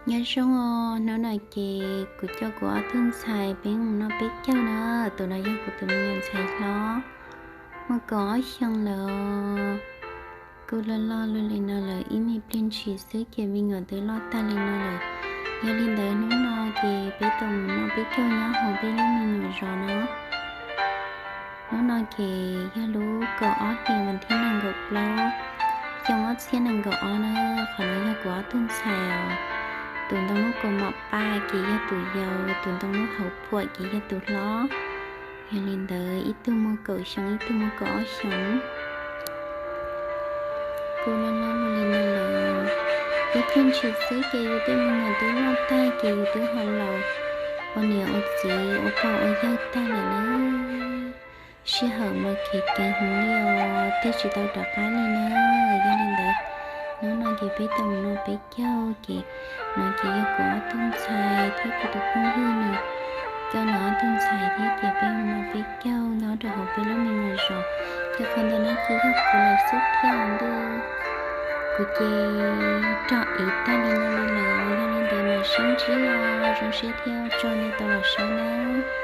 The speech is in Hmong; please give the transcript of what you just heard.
Nyob zoo os, hnub no ces kuv coj kuv ob tug ntxhais peb mus noj peb caug na. Tus no yog kuv tus me nyuam ntxhais hlob, muaj kaum ob xyoo lawm os. Kuj loj loj luaj li no lawm, ib me pliag ntshis xwb ces me nyuam twb loj tag li no lawm. Yog li ntawd hnub no ces peb tau mus noj peb caug nyob hauv peb lub me nyuam zos no. Hnub no ces yog lub kaum ob hlis vas thib nees nkaum plaub, xyoo ob txhiab nees nkaum ob na. Qhov no yog kuv ob tug ntxhais os, tus ntoo lub kaus mom paj ces yog tus yau, tus ntoo lub hauv phuam ces yog tus hlob. Yog li ntawd ib tug muaj kaum xyoo, ib tug muaj kaum ob xyoos. Kuj loj loj luaj li no lawm, ib pliag ntshis xwb ces yus tej me nyuam twb loj tag ces yus twb ho los ua niam ua txiv ua pog ua yawg tag lawm na. Sij hawm mas kev kev heev li os, thiaj tsis tau rov qab li na. Yog li ntawd hnub no ces peb tau mus noj peb caug ces no ces yog kuv ob tug ntxhais thiab kuv tus phooj ywg nws coj nws ob tug ntxhais thiab ces peb mus noj peb caug nyob rau hauv peb lub me nyuam zos. Ces qhov ntawm no ces yog kuv lawm xwb thiab ntuj, kuv ces rog ev tag li no li lawm. Yog li ntawd mas sib ntsib os, zoo siab thiab ua tsaug nej tau los saib nawb.